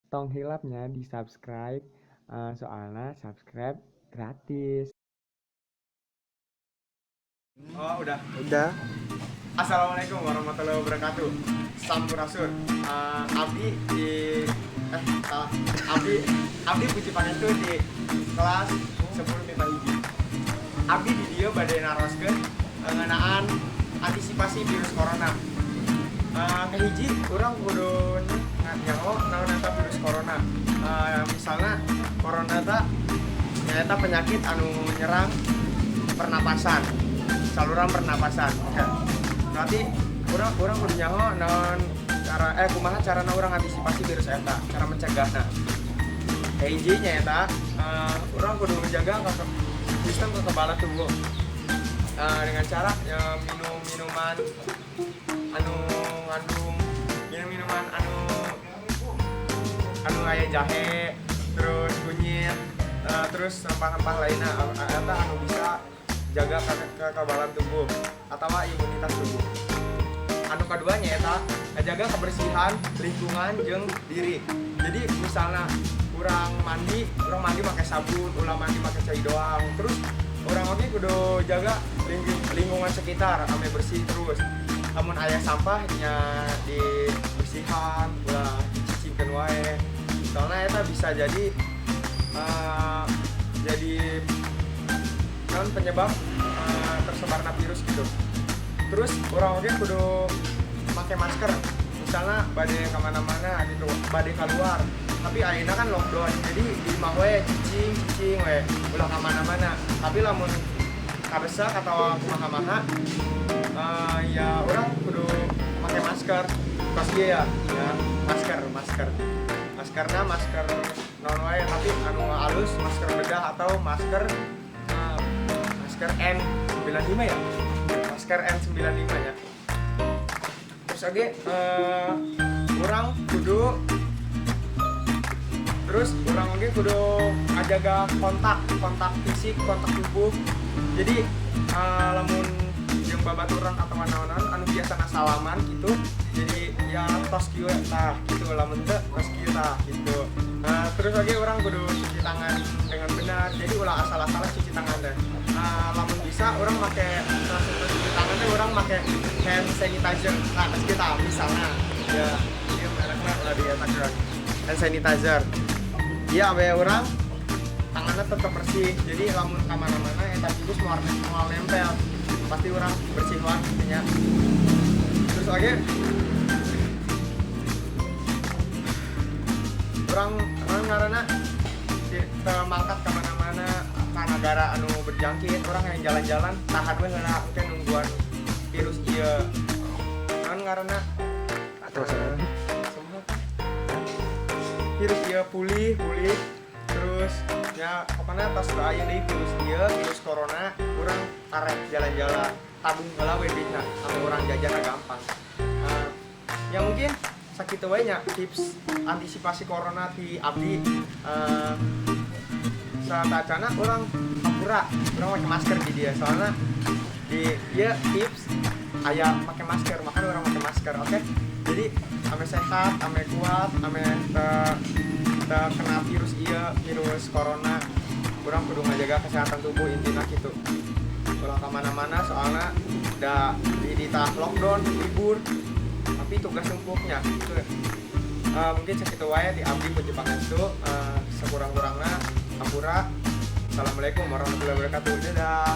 Tong hilap nya di subscribe, soalnya subscribe gratis. Oh, udah. Udah. Assalamualaikum warahmatullahi wabarakatuh. Sampurasun. Abdi di salah. Abdi Abdi Puji Pangestu di kelas 10 MIPA 1. Abdi di dieu bade naroskeun ngeunaan antisipasi virus corona. Kahiji, urang kudu nyaho naon eta virus corona. Misalnya corona eta nyaeta penyakit anu nyerang pernapasan, saluran pernapasan. Oke. Berarti urang urang kudu nyaho naon cara kumaha carana urang antisipasi virus eta, cara mencegahna. Kahiji nyaeta urang kudu menjaga sistem kekebalan tubuh dengan cara ya, minum minuman anu ngandung, minum minuman anu anu aya jahe, terus kunyit, terus rempah-rempah lainnya eta anu bisa jaga kekebalan tubuh atau imunitas tubuh. Anu keduanya eta jaga kebersihan lingkungan jeung diri. Jadi misalnya urang mandi pakai sabun, ulah mandi pakai cai doang. Terus urang oge kudu jaga lingkungan sekitar ameh bersih. Terus lamun aya sampah nya dibersihan, ulah dicicingkeun wae, soalnya eta bisa jadi non penyebab tersebarna virus gitu. Terus urang oge kudu pakai masker misalnya bade kemana-mana gitu, bade keluar. Tapi ayeuna kan lockdown, jadi di imah we, cicing cicing we, ulah kemana-mana. Tapi lamun kabesak atau kumaha-maha, ya urang kudu pakai masker pas ieu ya, ya masker masker maskernya masker naon wae, tapi anu alus masker bedah atau masker masker N95 ya, masker N95 ya. Terus oke, urang oge kudu ngajaga kontak kontak fisik, kontak tubuh. Jadi lamun jeung babaturan atau naon anu biasa salaman gitu, jadi ya tos kieu tah gitu, lamun teu tos kieu tah gitu. Nah, terus lagi urang kudu cuci tangan dengan benar, jadi ulah asal-asalan cuci tangan deh. Nah, lamun bisa urang make langsung cuci tangan teh urang make hand sanitizer. Nah, terus kita misalnya ya ini mereknya ulah di hand sanitizer. Iya, ameh urang tangannya tetap bersih. Jadi lamun kemana-mana eta virus mau mau nempel, pasti urang bersih banget intinya. Terus lagi urang urang karena mangkat kemana-mana ke negara anu berjangkit, urang yang jalan-jalan tahan we heula, engke nungguan virus ieu kan karena Atau semua virus ieu pulih pulih. Terus ya pokoknya pas teu aya deui virus ieu, virus corona, urang karek jalan-jalan, tabung heula we duitna sampai urang jajan gampang. Ya mungkin sakitu wae nya tips antisipasi corona di abdi. Saat urang hampura, urang pakai masker di dieu, soalnya di dia tips aya pakai masker, makanya urang pakai masker. Oke, jadi ameh sehat, ameh kuat, ameh teu kena virus ieu, virus corona, urang kudu ngajaga kesehatan tubuh, intinya gitu. Ulah kemana-mana, soalnya da di tahap lockdown, libur, tapi tugas numpuknya gitu. Mungkin segitu wae di abdi Puji Pangestu, sekurang-kurangnya hampura. Assalamualaikum warahmatullahi wabarakatuh. Dadah.